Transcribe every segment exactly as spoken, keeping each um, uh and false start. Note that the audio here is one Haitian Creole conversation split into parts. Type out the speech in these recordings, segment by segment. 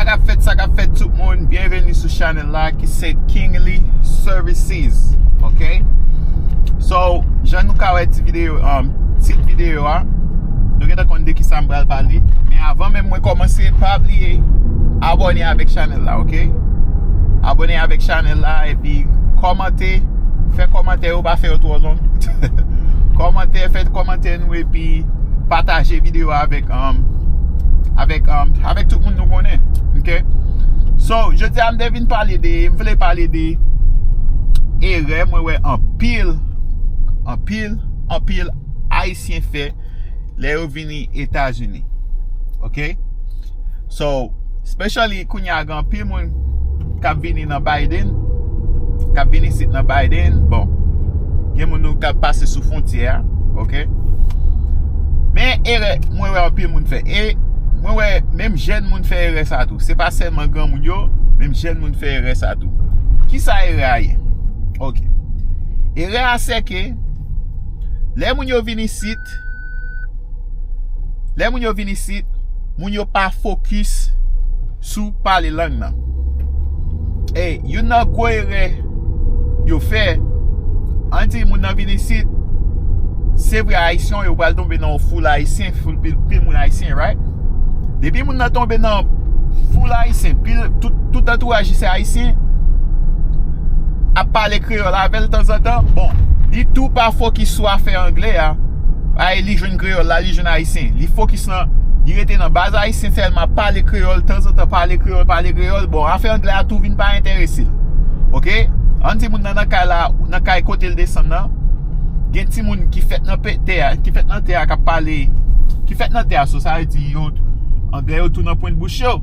Sa k ap fèt, sa k ap fèt tout moun, byenveni sou chanèl la ki se Kingly Services, ok? So, jan nou ka wè ti videyo, um, tit videyo a, nou gentan konn de ki sa m pral pale. Men avan menm mwen kòmanse, pa bliye abòne avèk chanèl la, ok? Abòne avèk chanèl la epi kòmante, fè kòmantè yo, pa fè yo twò long. Kòmantè, fè kòmantè nou epi pataje videyo a avèk, um, avèk, um, avèk tout moun nou konnen. Ok? So, jodi a m te vin pale de, m vle pale de erè mwen wè anpil, anpil, anpil Ayisyen fè lè yo vini Etazini. Ok? So, especially kounye a gen anpil moun k ap vini nan Biden, k ap vini isit nan Biden. Bon, gen moun nou k ap pase sou fwontyè a, ok? Men erè mwen wè anpil moun fè. E mwen wè menm jèn moun fè erè sa tou. Se pa sèlman granmoun yo, menm jèn moun fè erè sa tou. Ki sa erè a ye? Ok. Erè a se ke lè moun yo vin isit, lè moun yo vin isit, moun yo pa fokis sou pale lang nan. E youn nan gwo erè yo fè, ann di moun nan vin isit, se vre Ayisyen, yo pral tonbe nan yon foul Ayisyen, foul pil, pil moun Ayisyen, right? Depi moun nan tonbe nan foul Ayisyen, pil, tout, tout antouraj li se Ayisyen, ap pale kreyòl avè l tanzantan, bon, li tou pa fokis sou afè anglè a. Ay, li jwenn kreyòl la, li jwenn ayisyen. Li fokis nan, li rete nan baz ayisyen sèlman, pale kreyòl, tanzantan pale kreyòl, pale kreyòl. Bon, afè anglè a tou vin pa enterese l. Ok? Ann di moun nan, nan kay la, nan kay kote l desann nan, gen timoun ki fèt nan pe-, tè a, ki fèt nan tè a, k ap pale, ki fèt nan tè a, so sa vle di yo, anglè yo tou nan pwent bouch yo.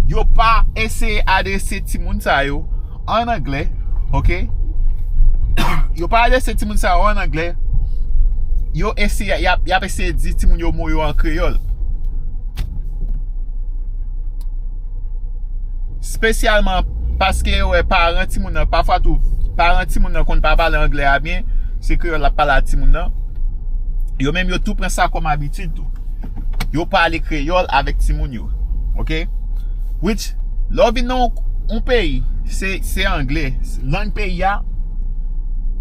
Yo pa eseye adrese timoun sa yo an anglè, ok? Yo pa adrese timoun sa yo an anglè. Yo eseye, y ap, y ap eseye di timoun yo mo yo an kreyòl. Espesyalman paske yo wè paran timoun nan, pafwa tou, paran timoun nan konn pa pale anglè a byen, se kreyòl l ap pale a timoun nan. Yo menm yo tou pran sa kòm abitid tou. Yo pale kreyòl avèk timoun yo. Ok? Which, lè w vin nan yon, yon peyi, se, se anglè. Lang peyi a,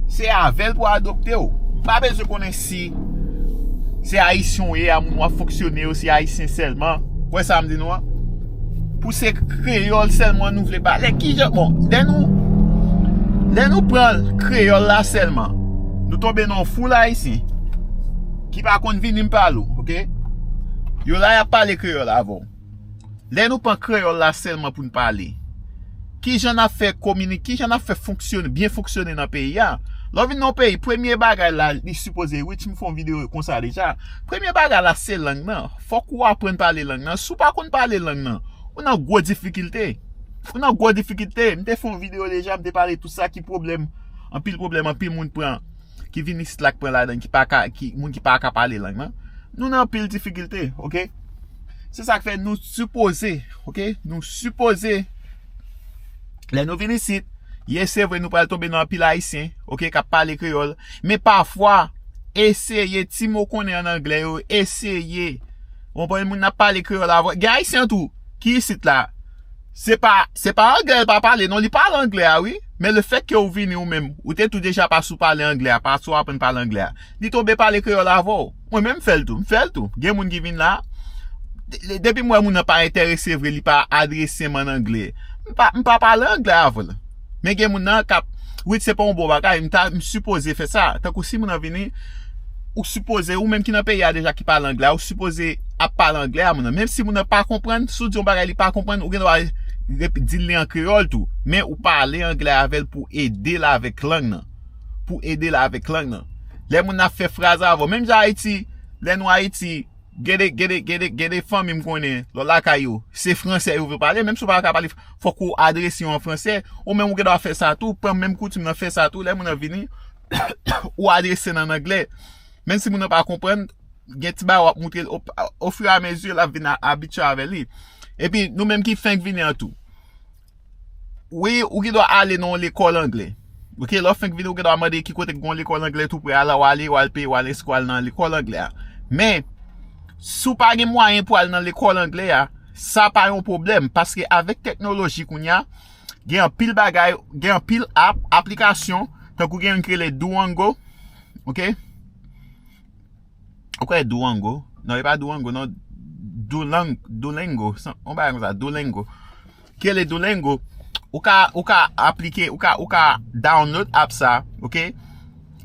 se avè l pou adopte w. M pa bezwen konnen si se ayisyen w ye, a moun w ap fonksyone yo, se ayisyen sèlman. Ou wè sa m di nou an? Pou se kreyòl sèlman nou vle pale. Kijan, bon, lè nou, lè nou pran kreyòl la sèlman, nou tonbe nan yon foul ayisyen ki pa konn vini m pale w, ok? Yo la, y ap pale kreyòl avè w. Lè nou pran kreyòl la sèlman pou n pale, kijan n ap fè komini-, kijan n ap fè fonksyone, byen fonksyone nan peyi a? Lè w vin nan yon peyi, premye bagay la, li sipoze, Rich, m fè yon videyo konsa deja. Premye bagay la, se lang nan. Fòk ou aprann pale lang nan. Si w pa konn pale lang nan, ou nan gwo difikilte. Ou nan gwo difikilte. M te fè yon videyo deja, m te pale tout sa ki pwoblèm, anpil pwoblèm, anpil moun pran, ki vin isit la, k pran ladan, ki pa ka, ki, moun ki pa ka pale lang nan. Nou nan anpil difikilte, ok? Se sa k fè nou sipoze, ok? Nou sipoze, lè nou vin isit, ye, se vre, nou pral tonbe nan anpil ayisyen, ok, k ap pale kreyòl, men pafwa, eseye, ti mo konnen an anglè yo, eseye. Ou konprann, moun nan ap pale kreyòl avè w. Gen ayisyen tou ki isit la, se pa, se pa anglè l pa pale, non, li pale anglè a, wi. Men lefètke ou vini ou menm, ou te tou deja pase ou pale anglè a, pase ou aprann pale anglè a, li tonbe pale kreyòl avè w. Mwen menm m fè l tou, m fè l tou. Gen moun ki vin la, de-, de-, depi m wè moun nan pa enterese vre, li pa adrese m an anglè, m pa, m pa pale anglè avè l. Men gen moun nan k ap, wi, se pa yon bon bagay, m ta, m sipoze fè sa. Tankou si moun nan vini, ou sipoze, ou menm ki nan peyi a deja ki pale anglè a, ou sipoze ap pale anglè a moun nan. Menm si moun nan pa konprann, si w di yon bagay li pa konprann, ou gen dwa rep-, di l li an kreyòl tou. Men ou pale anglè avè l pou ede l avèk lang nan. Pou ede l avèk lang nan. Lè moun nan ap fè fraz avè w, menm jan Ayiti, lè nou Ayiti, gen de, gen de, gen de, gen de fanmi m konnen, lè w lakay yo, se fransè yo vle pale, menm si w pa ka pale, fòk ou adrese yo an fransè, ou menm ou gen dwa fè sa tou, pran menm koutim nan, fè sa tou, lè moun nan vini, ou adrese l an anglè. Menm si moun nan pa konprann, gen ti bagay w ap moutre l, o, o fur et à mesure, l ap vin a-, abitye avè li. Epi, nou menm ki fenk vini an tou. Wi, ou gen dwa ale nan yon lekòl anglè. Ok, lè w fenk vini, ou gen dwa mande ki kote k gen yon lekòl anglè tou pre a la, w ale, w al peye, w al enskri, w al nan lekòl anglè a. Men, si w pa gen mwayen pou al nan lekòl anglè a, Sa pa yon pwoblèm, paske avèk teknoloji kounye a, gen anpil bagay, gen anpil app, aplikasyon, tankou gen youn ki rele Duolingo, ok? Ou kwè Duolingo? Non, e pa Duolingo, non. Duolang-, Duolingo, sa, yon bagay konsa, Duolingo. Ki rele Duolingo, ou ka, ou ka aplike, ou ka, ou ka download app sa, ok?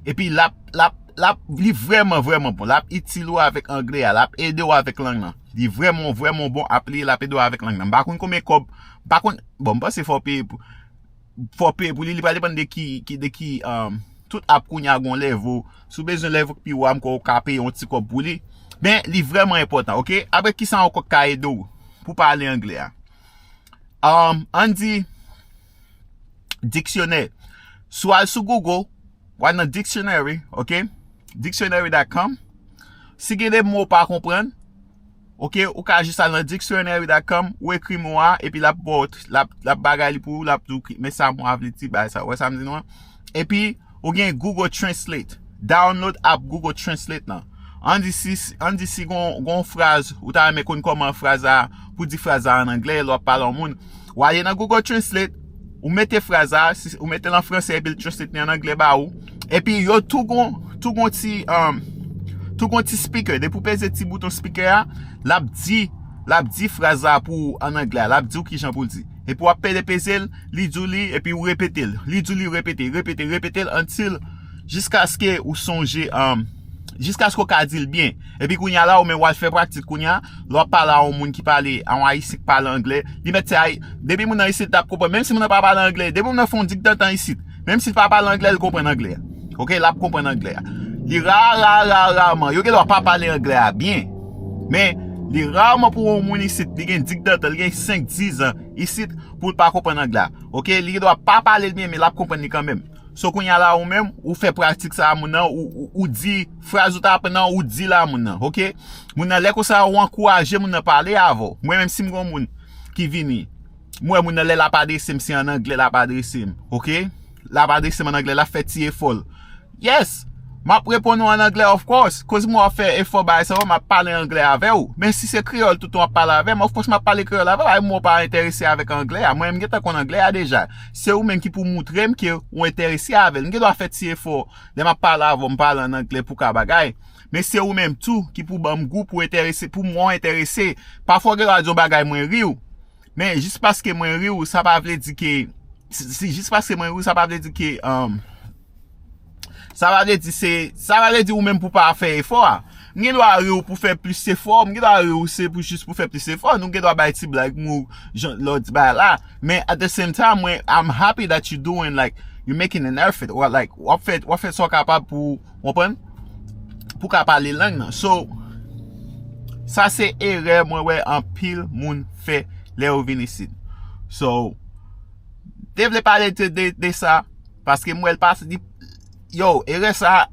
Epi l ap, l ap, l ap, li vrèman, vrèman bon. L ap itil ou avèk anglè a, l ap ede w avèk lang nan. Li vrèman, vrèman bon app li, l ap ede w avèk lang nan. M pa konn konbyen kòb, m pa konn, bon, m panse fò w peye pou, fò w peye pou li, li pral depann de ki, ki, de ki, um, tout app kounye a gon level. Si w bezwen level ki pi wo a, m kwè w ka peye yon ti kòb pou li. Men, li vrèman enpòtan, ok? Apre, kisa ankò k ka ede w pou pale anglè a? Um, ann di diksyonè. Si w al sou Google, w al nan dictionary, ok? Dictionary dot com. Si gen de mo w pa konprann, ok, ou ka jis al nan dictionary dot com, ou ekri mo a, epi l ap ba w, l ap, l ap bagay li pou ou, l ap di w ki, men sa mo a vle di, bagay sa, ou wè sa m di nou an? Epi, ou gen Google Translate. Download app Google Translate lan. Ann di si, ann di si gon, gon fraz, ou ta renmen konn kòman fraz a, pou di fraz a an anglè, lè w ap pale a yon moun. Ou ale nan Google Translate, ou mete fraz a, si, ou mete l an fransè, epi l translate li an anglè ba ou. Epi yo tou gon, tou gon ti, um, tou gon ti speaker. Depi w peze ti bouton speaker a, l ap di, l ap di fraz la pou ou an anglè a, l ap di w kijan pou l di. Epi w ap pede peze l, li di w li, epi w repete l. Li di w li, repete, repete, repete l until jiskaske ou sonje, um, jiskaske w ka di l byen. Epi kounye a la, ou menm w al fè pratik kounye a, lè w ap pale a yon moun ki pale, a yon ayisyen ki pale anglè, li mèt se ay-, depi moun nan isit l ap konprann, menm si moun nan pa pale anglè, depi moun nan fè yon digdantan isit, menm si l pa pale anglè, l konprann anglè. Ok, l ap konprann anglè a. Li ra, ra, ra, raman, yo gen dwa pa pale anglè a byen, men li raman pou yon moun isit, li gen digdantan, li gen senk, diz an isit, pou l pa konprann anglè a. Ok, li gen dwa pa pale l byen, men l ap konprann li kanmenm. So, kounye a la, ou menm, ou fè pratik sa a, moun nan, ou, ou, ou di fraz ou ta aprann nan, ou di l a moun nan, ok? Moun nan, lè konsa, ou ankouraje moun nan pale avè w. Mwen menm, si m gen yon moun ki vini, m wè moun nan, lè l ap adrese m, se an anglè l ap adrese m, ok? L ap adrese m an anglè, l ap fè ti efò l. Yes! M ap reponn ou an anglè, of course. Koz mwen w ap fè efò bagay sa yo, m ap pale anglè avè w. Men si se kreyòl toutan w ap pale avè m, of course m ap pale kreyòl avè w. Ay, mwen w pa enterese avèk anglè a. Mwen, m gentan konn anglè a deja. Se ou menm ki pou moutre m ke ou enterese avè l. M gen dwa fè ti efò. Lè m ap pale avè w, m pale an anglè pou ka bagay. Men se ou menm tou ki pou ban m gou pou enterese, pou mwen w enterese. Pafwa w gen dwa di yon bagay mwen ri w. Men jis paske mwen ri w, sa pa vle di ke, si, si, jis paske mwen ri w, sa pa vle di ke, um, sa pa vle di se, sa pa vle di ou menm pou pa fè efò a. M gen dwa ri w pou fè plis efò, m gen dwa ri w se pou jis pou fè plis efò. Nou gen dwa bay ti blag, m ri w, jan, lè w di bagay la. Men at the same time, mwen, I'm happy that you doing, like, you making an effort, or like, w ap fè, w ap fè sa w kapab pou, w konprann? Pou ka pale lang nan. So, sa se erè mwen wè anpil moun fè lè yo vin isit. So, te vle pale de, de, de sa, paske m wè l pase, li, yo, erè sa,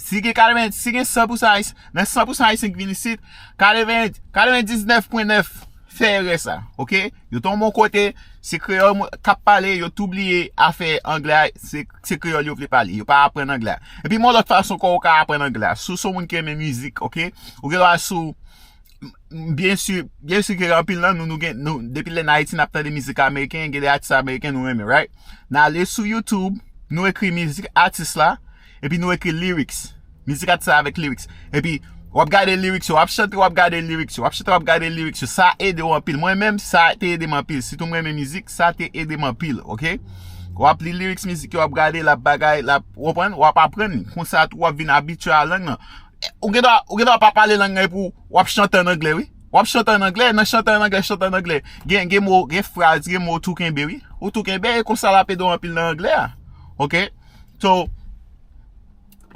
si gen katreven, si gen san pousan Ayis-, nan san pousan Ayisyen ki vin isit, katreven, katrevendiznèf pwen nèf fè erè sa, ok? Yo t yon bon kote, se kreyòl mwen, k ap pale, yo tou bliye afè anglè a, se, se kreyòl yo vle pale, yo pa aprann anglè a. Epi, yon lòt fason ankò ou ka aprann anglè a. Si w se yon moun ki renmen mizik, ok? Ou gen dwa si w, m, byen si, byen si ke anpil nan nou, nou gen, nou, depi lè n Ayiti, n ap tande mizik ameriken, gen de atis ameriken nou renmen, right? N ale sou YouTube, nou ekri mizik atis la, epi nou ekri lyrics. Mizik atis la avèk lyrics. Epi, w ap gade lyrics yo, w ap chante, w ap gade lyrics yo, w ap chante, w ap gade lyrics yo. Sa ede w anpil. Mwen menm, sa te ede m anpil. Sitou mwen renmen mizik, sa te ede m anpil, ok? W ap li lyrics mizik yo, w ap gade, l ap bagay, l ap, w konprann? W ap aprann li. Konsa tou, w ap vin abitye a lang nan. Ou gen dwa, ou gen dwa pa pale lang nan epi w ap chante an anglè, wi. W ap chante an anglè, nan chante an anglè, chante an anglè. Gen, gen mo, gen fraz, gen mo ou tou kenbe, wi. Ou tou kenbe, e konsa l ap ede w anpil nan anglè a. Ok? So,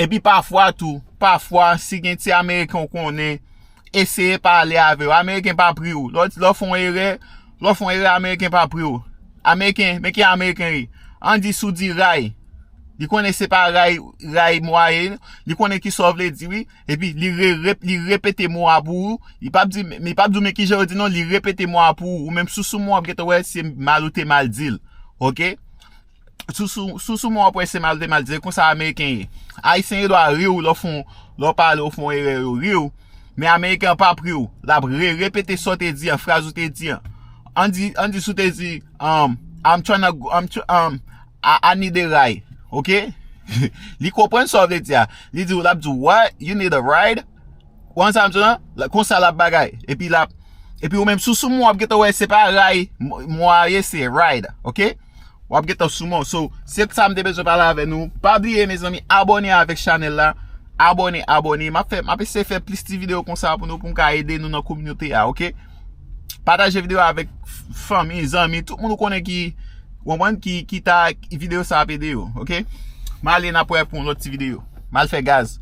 epi pafwa tou, pafwa, si gen ti Ameriken w konnen, eseye pale avè yo. Ameriken p ap ri w. Lè w, lè w fè yon erè, lè w fè yon erè, Ameriken p ap ri w. Ameriken, men ki Ameriken ye. Ann di si w di ray. Li konnen se pa ray, ray mwayen, li konnen ki sa w vle di, wi. Epi li re, re, li repete mo a pou ou. Li p ap di, li p ap di w men kijan yo di non, li repete mo a pou ou. Ou menm si w sou mo a, w ap gentan wè se mal ou te mal di l. Ok? Si w sou, si w sou mo a, w ap wè se mal ou te mal di l. Konsa Ameriken ye. Ayisyen yo dwa ri w, lè w fè yon, lè w pale, w fè yon erè, yo ri w. Men Ameriken an pa pri w. L ap re-, repete sa w te di an, fraz ou te di an. Ann di, ann di si w te di, um, I'm trying to, I'm tr-, um, I, I need a ride. Ok? Li konprann sa w vle di a. Li di w, l ap di w, what? You need a ride? Ou konn sa m di w lan? Konsa l ap bagay. Epi l ap, epi ou menm sou sou moun w ap gentan wè se pa ray, m a ye se ride. Ok? W ap gentan sou moun. So, se sa m te bezwen pale avè nou. Pa bliye, mezanmi, abòne avèk chanèl la. Abòne, abòne. M ap fè, m ap eseye fè plis ti videyo konsa pou nou, pou m ka ede nou nan kominote a, ok? Pataje videyo avèk f-, fanmi, zanmi, tout moun ou konnen ki, w konprann, ki, ki ta, videyo sa ap ede yo, ok? M ale, n ap wè pou yon lòt ti videyo. M al fè gaz.